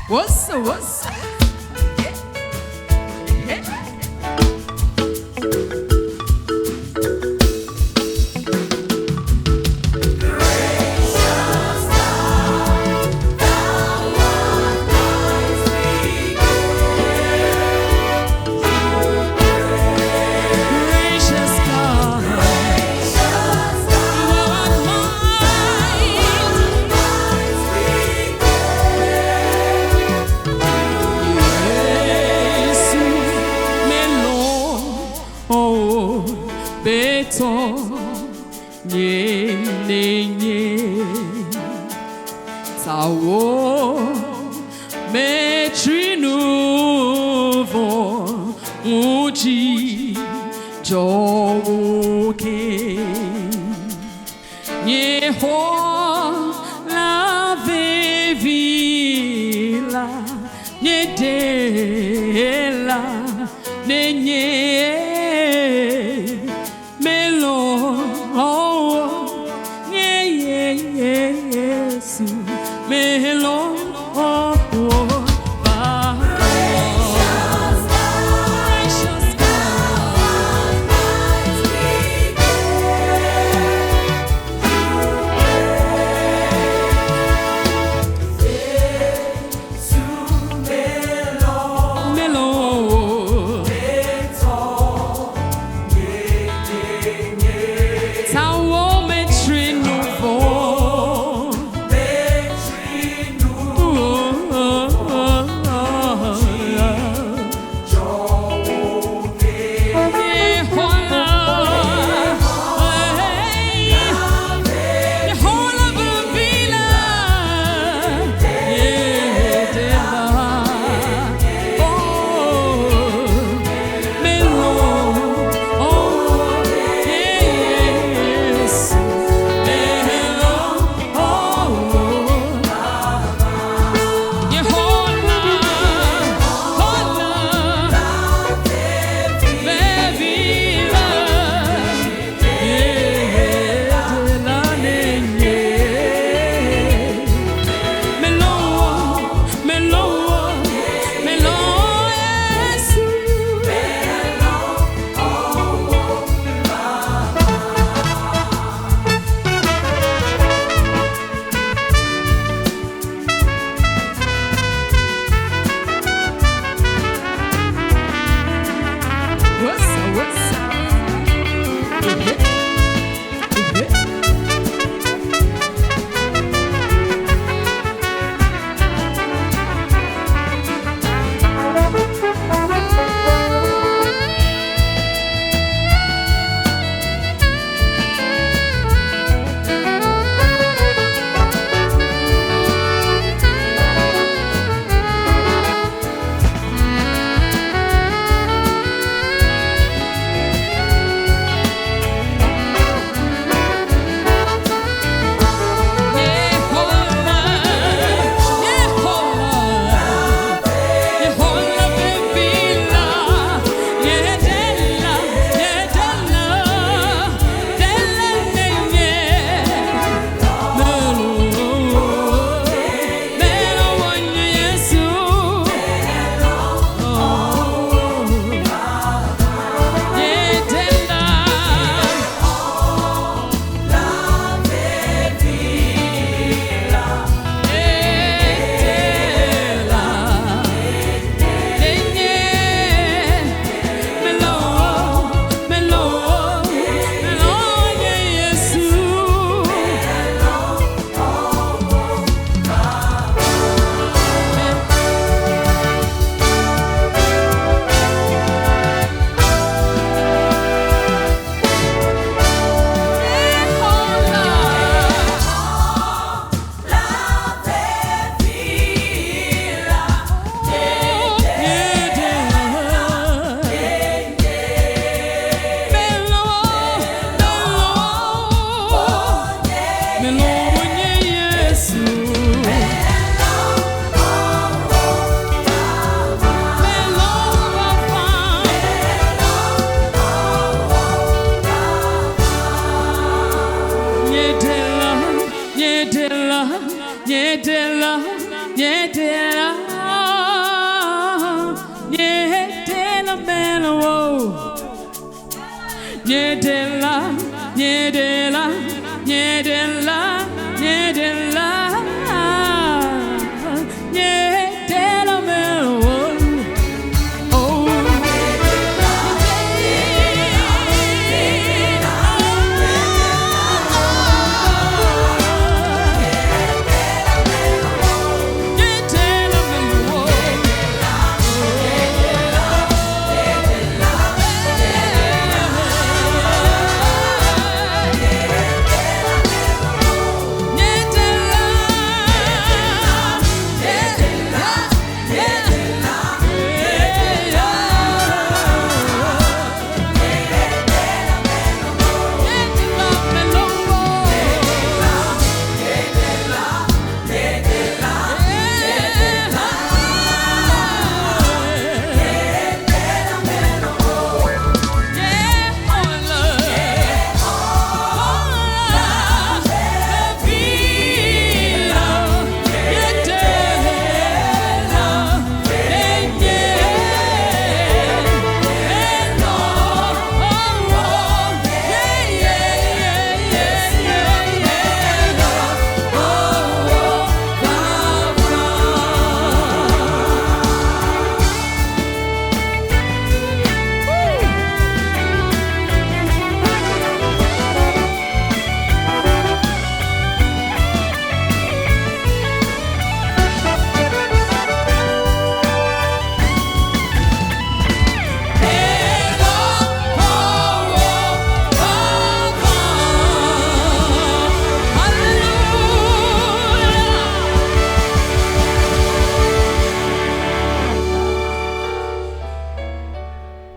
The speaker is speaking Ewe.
What's what's Gracious God, thou art mine. Yesu melo o beto nye nye nye tawo metri nuvo uji joke nye ho la vevila nye de la ne nye melo oh nye ye Yesu melo oh, oh, ba precious God. Melo Tawo metri nouveau. Oh, oh, oh, oh. Yehola, hey, Yehola vavila, yedela. Oh, melo, oh, yes, melo, oh. Yehola, hola, vevila, yedela nenye. Melo, melo, melo, Yesu. What's up, what's up? Eh, eh, eh. Yehola, Yehola, Yehola vevila, yedela, yedela, dela nenye. Melo, melo wanye Yesu. Oh, yedela. Etela, nenye, melo, melo, melo, nye Yesu. Yehola. Nyedela, nyedela, nyedela. Nye Ɖela, nye Ɖela.